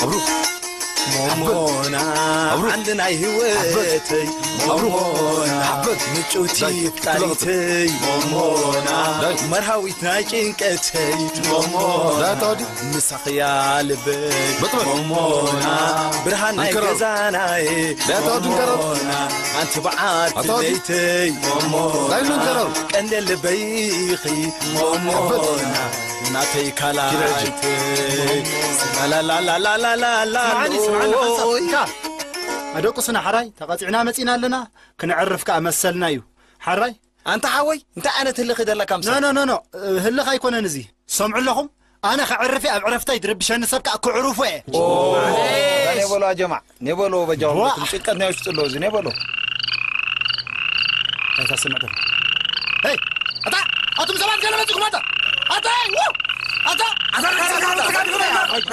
ኣብሩ። ሞሞና ኣብሩ። ዓንዲ ናይ ህይወተይ። ኣብሩ። ሞሞና ሓበት። ምጭውቲ ዳይ። ፍቃሪተይ። ሞሞና ዳይ። መርሃዊት ናይ ጭንቀተይ። ሞሞና ዳይ፣ ኣታ ወዲ። ምሳኽያ ልበይ። በጥበጥ። ሞሞና ብርሃን ናይ እንከረር። ገዛናየ። ዳይ፣ ኣታ ወዲ፣ እንከረር። ሞሞና ኣንቲ በዓል ኣታ ወዲ። ለይተይ። ሞሞና ዳይ፣ እንከረር። ቀንደ ልበይ ኢኺ። ሞሞና ናተይ ካላይተይ። ላላላላላላላ። ስምዓኒ፣ ስምዓኒ፣ ሓንሳብ። ኦይ። እንካ። ኣደቁስና ሓራይ፣ ተቐጺዕና መጺና ኣለና። ክነዕርፍ ከኣ መሰልና እዩ። ሓራይ? ኣንታ ሓወይ፣ እንታይ ዓይነት ህልኽ ደለካ ኖ፣ ምሳይ? ኖ፣ ኖ፣ ኖ። ህልኽ ኣይኮነን እዚ። ሰምዑ ኣለኹም? ኣነ ከዕርፍ እየ፣ ኣብ ዕረፍተይ ድርብሸኒ ሰብ ከኣ ክዕሩፎ እየ። ኦ፣ ኔበሎ ኣጀማዕ፣ ኔበሎ በጃኹም፣ ዋ። ጭንቀት ናይ ውሽጢ ኣሎ እዚ፣ ኔበሎ። ኣይታ ስምዕ ደኹም። ሄይ፣ ኣታ፣ ኣቱም ሰባት ገለ መጺኹም ኣታ። ኣታ፣ ሄይ፣ ው! ኣታ፣ ኣታ፣ ኣታ፣ ኣታ፣ ኣታ፣ ኣታ፣ ኣታ፣